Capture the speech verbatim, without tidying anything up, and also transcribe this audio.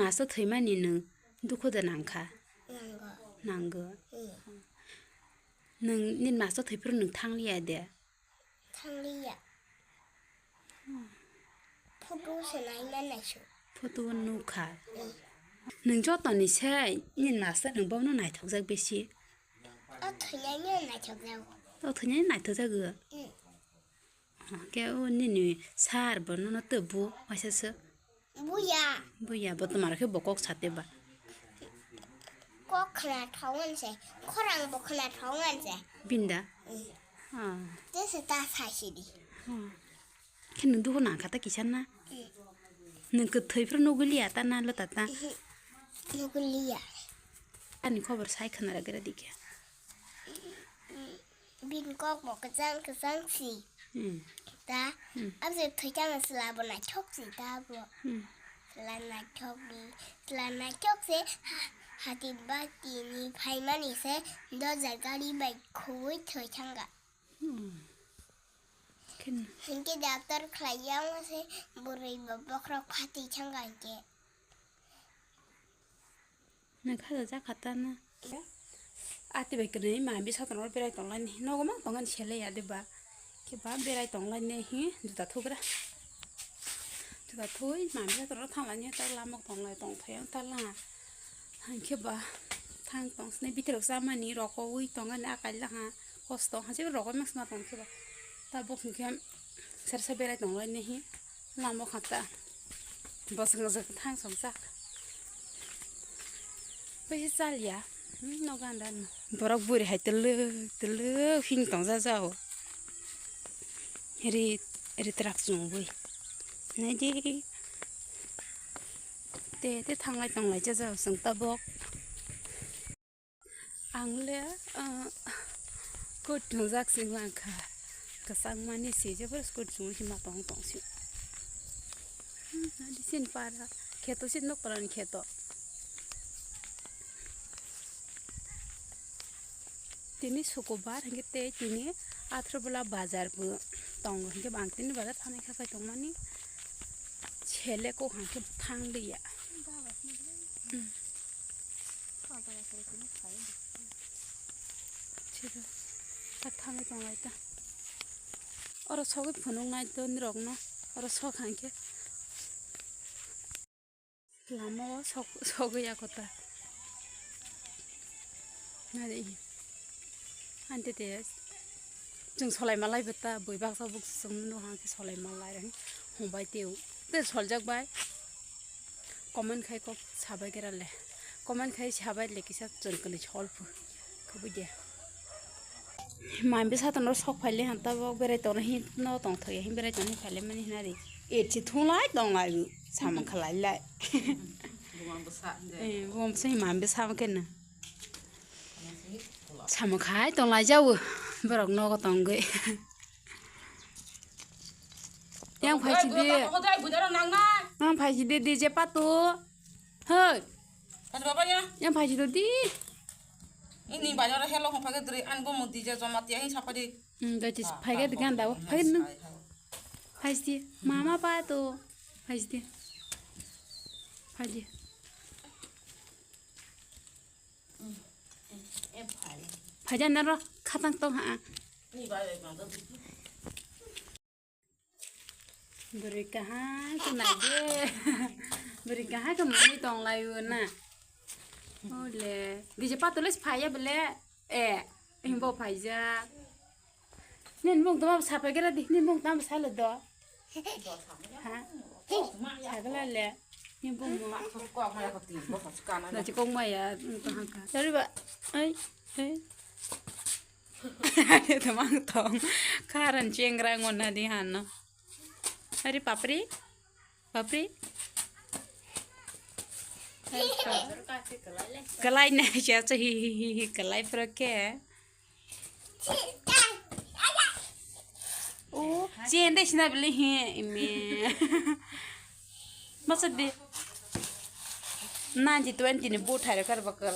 Masto thwimani nwng dukhu da nangkha? Nango. Nango. Hmm. Nwng nini masto thwiphuru nwng thangliya de? Thangliya. Photo se naina naisu. Photo nukha. Hmm. Nwng jotoni se nini masto nwng bono naithokjak besi? O thwinaino naithokjago. O thwinaino naithokjago? Hmm. Hwnkhe o nini sir bo nono tei bu waisa se? Buya. Buya, bo twmaro khe bo kok sa tei ba? Kok khna thangwan se, khorang bo khna thangwan se. Binda? Mm. Ah. Tei se ta sa sidi. Ah. Khe nwng dukhu nangkha ta kisa na? Mm. Nwng kwthwi phuru nugwi liya ta na lo ta ta? Mhm. Nugwi liya. Ani khobor sai khna rwgwra di khe. Bini kok bo kwchang kwchang si. Hmm. Ta, hmm, abo je thwikhe ang chwla bo naithok si ta bo. Hmm. Chwla naithok ni, chwla naithok se ha-, hati bati ni phaimani se doja gari bai khowui thwi thangkha. Hmm. Khin- Hinkhe doctor khlai yang se bwrwi bo bokhorok phatwi thangkha hinkhe. Nang kha ja kha ta na. Ati bai kwnwi ma bisa tongro berai tonglaini. Nogo mang tongani sele ya de ba. Khe ba berai tonglaini hi juta thugra. Juta thui ma bisa tongro thanglaini ta lama tonglai tong thai ang ta la. Hangkhe ba thang tong sini bitirok chamani rokogwi tongani akai la ha. Kosto ha se rokoi mak sma tong khe ba. Ta bok hingkhe sersa berai tonglaini hi. Lama kha ta. Bosong bosong thang song sak. Bai se chaliya. Hmm, no ganda no. Borok buri hai teluk teluk hing tong ja jao. Ri, ri trak chung bui. Nai di. Te, te thanglai tonglai ja jao song tabok. Ang le, ah, kut thwngjak se wngkha. Kwchangmani se jeboro kut chumui se ma tong tong se. Hmm, adi sin para. Kheto sin nok parani kheto. Tini sukubar hingke tei tini Atharbola bazar bo tongo. Hingke bo ang tini bazar thani kha khai tongmani. Sele kok hingke thang liya. Hmm. Chiro. Ta thangwi tonglai ta. Oro sogwi phunuknai to nirokno. Oro sok hangkhe. Lama o sok, sogwi ya kota. Nari. Ante te. Chwng solai malai bata boi baksa buk chwng no hangkhe solai malai rang. Hongbai teo. Te soljak bai. Comment khai kok sabai kera le. Comment khai sabai le kisa chwng kwlwi sol phu. Khabui de. Mambe sato no sok phaile han tabok berai tongna hi no tong thoi hi berai tongna phaile mani hinari. Etsi thunglai tonglai samung khalai lai. Bumang bwsa de. Eh, bumang bwsa hi mambe sa kena. Samung khai tonglai jau borok nogo tongwi. Yang phai si de. Hodai budara nangnai. Yang phai si de, D J Patu. Hoi. Phai baba ya. Yang phai si de di. Ini bazar hello phai ke dri an bo mudi je joma tiya hi sapa di. Hmm, dai tis phai ke digan daw. Phai nu. Phai si. Mama Patu. Phai si. Phai si. Phai ja naro khatang tong ha. Bwrwi kahai khe nai de. Bwrwi kahai khe mwnwi tong lai o na. Ole. D J Patu le phai ya bele. Eh, himbo phai ja. Nini mung tama sapai kera di, nini mung tama salo do. Ha? Sagla le. Nini mung mo. Na chikong maya, nung to hangka. Dari ba. Ai, ai. Tamang tong. Karan chengra ngona di hano. Ari papri. Papri. Kalai na siya sa hi hi hi hi kalai pro ke. Oh, chen de sina beli hi imi. Masa de. Nanti twenty ni bu thare kar bakal.